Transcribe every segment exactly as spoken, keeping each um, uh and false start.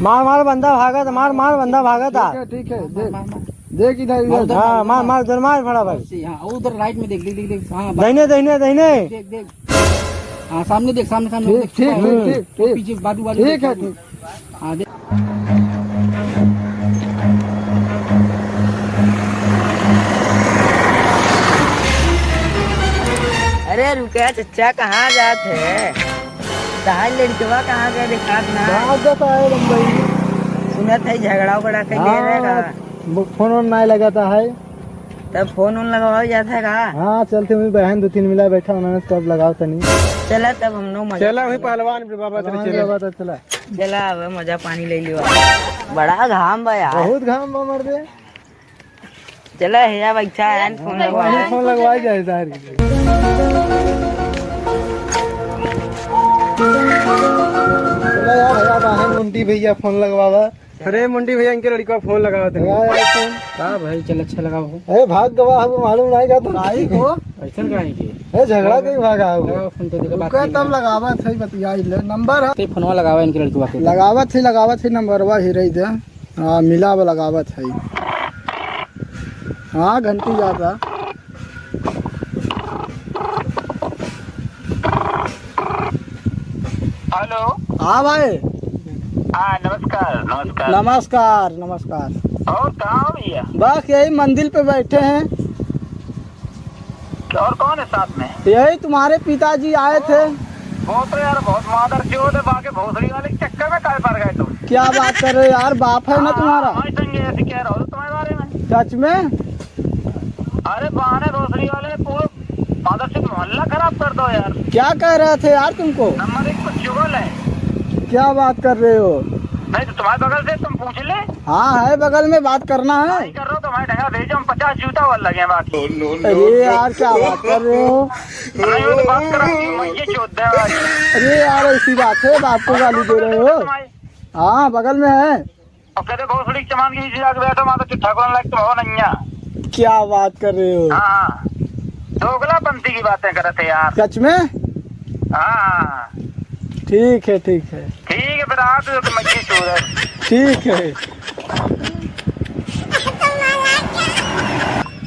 मार, मार, बंदा भागत, मार, मार, बंदा भागत आ। ठीक है, ठीक है, देख, देख इधर, इधर। मार उधर, हाँ, मार, मार, मार, उधर मार, फटाफट। हाँ, उधर right में देख, देख, देख, देख, हाँ, बस। दहिने, दहिने, दहिने। देख, देख। हाँ, सामने देख, सामने, सामने ठीक, देख, ठीक, ठीक, हम्म। ठीक, ठीक। पीछे बाजू, बाजू ठीक देख, है, बाजू। ठीक। हाँ, देख। अरे रुके चच्चा, कहाँ जात है? तहार लड़कवा कहाँ गए, देखात ना? भाग जाता है बम्बई। सुनत है झगड़ा उगड़ा के ले रहेगा। हाँ, वो फोन वोन नाय लगाता है। तब फोन वोन लगावा जात है का? हाँ, चलते हुए बहन दो तीन मिला बैठा, उन्होंने तब लगाओ तनी। चला तब हम लोग मजा चला वही पहलवान बाबा तेरे पहलवान चले। बाबा तो चला। चला अब मजा पानी ले लियो। बड़ा घाम बा यार। बहुत घाम बा मर्दे। चला, हेया बैठा है, फोन लगवा। फोन लगवा जाए, जाहिर की। चला यार, हेया बहन मुंडी भैया फोन लगवावा। अरे मुंडी भैया, इनके लड़का फोन लगावा तनी। लगावा यार फोन। का भाई, चल अच्छा लगावा हो। अरे भाग गवा, हमको मालूम नहीं का तू। भाई को? ऐसन काहे के? ए, झगड़ा कहीं भागा हो। लगावा फोन तो, देखा बात रुका, नहीं तब है। लगावा थे, बतिया ले। नंबर है। ते फोनवा लगावा इनके लड़कवा के। लगावा थे, लगावा थे, नंबरवा ही रही दे। हाँ, मिला अब लगावत है। हाँ, घंटी जाता। हेलो। हाँ भाई। हाँ, नमस्कार, नमस्कार। नमस्कार, नमस्कार। और कहाँ हो भैया? बस यही मंदिर पे बैठे हैं। और कौन है साथ में? यही तुम्हारे पिताजी आए थे। वो तो यार बहुत मादरचोद है, बाकी भोसड़ी वाले के चक्कर में काहे पड़ गए तुम? क्या बात कर रहे हो यार, बाप है ना हाँ, तुम्हारा। हाँ, संजय ऐसे कह रहा हूँ तुम्हारे बारे में। सच में? अरे बहाने भोसड़ी वाले पूरे मादरचोद मोहल्ला खराब कर दो यार। क्या कह रहे थे यार तुमको? नंबर एक तो चुगल है। क्या बात कर रहे हो? नहीं तो तुम्हारे बगल से तुम पूछ ले। हाँ, है बगल में, बात करना है। नहीं कर रहे हो तो मैं ढंगा भेजो, हम पचास जूता वाला लगे बाकी। अरे यार, क्या बात कर रहे हो? नहीं हो तो बात करा, मैं ये चोद दे आज। अरे यार, ऐसी बात है, बाप को गाली दे रहे हो? हाँ, बगल में है। और कहते भोसड़ी के चमान के बीच जाके बैठो, वहाँ तो चिट्ठा कौन लायक तुम हो नहीं है। क्या बात कर रहे हो? हाँ, दोगलापंथी की बातें करते यार। सच में? हाँ। ठीक है, ठीक है। ठीक है, फिर आप तो मैं ये चोर है। ठीक है।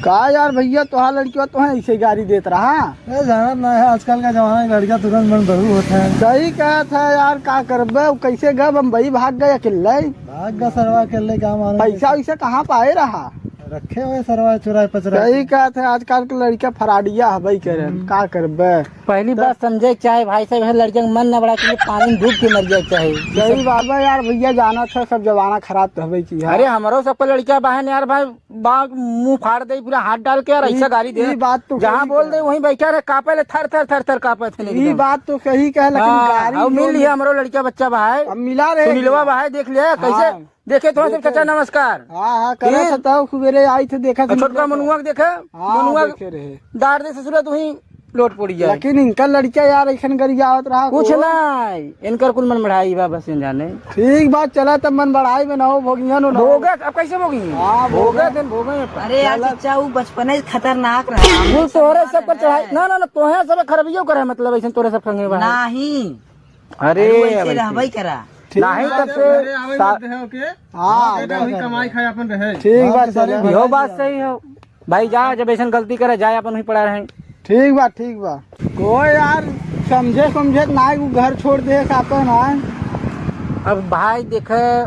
का यार भैया, तोहार लड़किया तो है ऐसे गारी देत रहा। ए, जानत ना है, आजकल का जमाना के लड़का तुरंत मन बड़ू होता है। सही कहत है यार, का करबे, उ कैसे गए, बम्बई भाग गए अकेले। भाग गए सरवा अकेले, का मालूम पैसा कैसे। वैसा कहाँ पाए रहा? रखे हुए सरवा चुराए पचरा। सही कहत है, आजकल के लड़का फराडिया हबे करे, हम्म। का करबे। पहली बात समझे के चाहे भाई साहब, लड़किया के मन ना बढ़ा के पानी में डूब के मर जाए के चाहे। सही बात बा यार, भैया जानत है, सब जमाना खराब तो हबे की है। अरे हमरो सबके लड़किया बहन यार भाई, बा मुंह फाड़ दे पूरा हाथ डाल के यार, ई, ऐसा गाली दे। ई बात तो जहाँ सही बोल दे वहीं बैठा रहे, कांपे ले, थर थर थर थर कांपे थे ई एकदम। बात तो सही कहे, लेकिन हाँ, गाली अब मिल जो लिया हमरो लड़किया बच्चा भाई। अब मिला रहे सुनीलवा हैं। भाई, देख लिया कैसे? हाँ। देखे तो सिर्फ देखे। चाचा नमस्कार। हाँ, हाँ, करत फिर? था, तब सुबेरे आई थे, देखा और छोटका सुनीलवा मनुआ के देखे? हाँ, मनुआ देखे रहे। डार दे ससुरा तू ही लोट पड़ी जाए। लेकिन इनका लड़किया यार ऐसन गरियावत रहा कुछ को। नहीं, इनकर कुल मन बढ़ाई बा बस इन जाने। ठीक बात, चला तब मन बढ़ाई में ना हो, भोगिया नो ना हो। भोगे, अब कैसे भोगी? हाँ, भोगे। भोगे दिन भोगे अपन। अरे यार चला। चच्चा, वो बचपने से खतरनाक रहा। वो तोहरे सब पर चढ़ाई, ना, ना, ना, तोहे सब खराबियों करे, मतलब ऐसे तोरे सब संगे बा। नहीं। अरे, अरे, वैसे भाई रहबे ठीक। करा। ठीक नहीं, बात तब है, से घरे आवे सा- मत देहे, ओके? हाँ, हाँ, बेटा, वही कमाई खाए अपन रहे। ठीक हाँ, बात तो सारे है। इहो बात सही है। भाई जा, जब ऐसन गलती करे, जाए अपन वहीं पड़ा रहे। ठीक बा, ठीक बा। ओ यार, समझे, समझे ना, वो घर छोड़ दे, का तो ना। अब भाई देखे,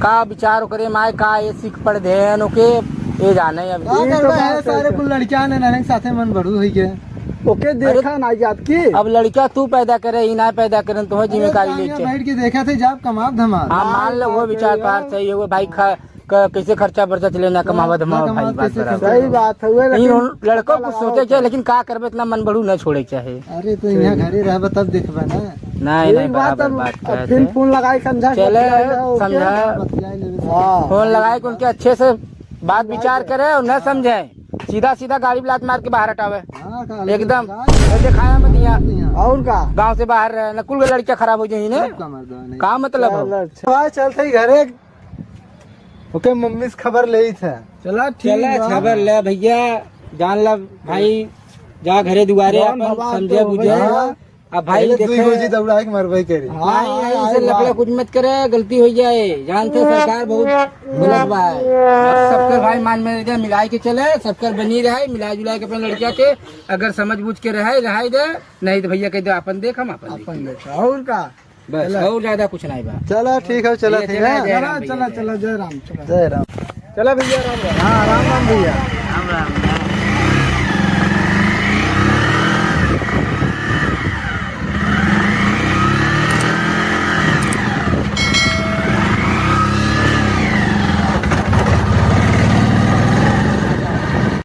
का विचार ओकरे माय, का ये सीख पढ़ देन, ओके, ये जाने अब। का ये तो करबे बात है, है। सारे कुल लड़कियां ने ननक साथे मन बढ़ू होई के। ओके, अरे, देखा ना जात की। अब लड़का तू पैदा करे, ई ना पैदा करे, तो है अब जिम्मेदारी ले के। बैठ के देखा थे, जाब कमाब धमाल। हाँ, मान लो, वो बात विचार है पार यार। सही है, वो भाई खा, क-, कैसे खर्चा बर्चा चले, ना कमावा ना धमावा, कमावा, भाई, बात कैसे बराबर। खर्चा सही बात है, वो लेकिन लेकिन उन लड़कों को लड़का सोचे के, लेकिन का करबे, इतना मन बढ़ू ना छोड़े के चाहे। अरे, तो यहाँ घरे रहबे, तब देखबे ना। नहीं, ठीक नहीं, बात, बराबर अब, बात अब कहत फिर है। फोन लगाई, समझा के चले, बतियाई जाओ, ओके? समझा। बतियाई लेबे। हाँ। फोन लगाए के उनके अच्छे से बात विचार करे और न समझे, सीधा सीधा गाड़ी में लात मार के बाहर हटावे। हाँ, का एकदम। लगाए। ये दिखाया मत यहाँ। यहाँ। और का? गांव से बाहर रहे, न कुल के लड़कियां खराब हो जाई ने। सब का मर्दवा नहीं। का मतलब हो? चल, अच्छा। भाई, चलते ही घरे। ओके, मम्मी से खबर ले ही था। चला, ठीक चला, बा। खबर ले भैया, जान ला भाई, जा घरे दुआरे जौन अपन भगवान समझे तो बुझे। भैया। अब भाई पहले दुई देखो, गोजी दौड़ा के मरबे करी। हाँ, नहीं, हाँ, ऐसे हाँ, लफड़ा हाँ। कुछ मत करे, गलती हो जाए। जानते हो सरकार बहुत गलत बा है। सबकर भाई मान में दे, मिलाए के चले, सबकर बनी रहे, मिला जुला के अपने लड़किया के अगर समझ बूझ के रहे, रहाई दे, नहीं तो भैया कह दे अपन देख, हम अपन अपन देख। देख, और का? बस, चला। और ज्यादा कुछ नहीं बा। चला ठीक है, चला भैया, ठीक है। चला, जय राम भैया, चला, जय चला, राम। चला, जय राम। चला भैया, राम राम। हाँ, राम राम भैया। राम राम।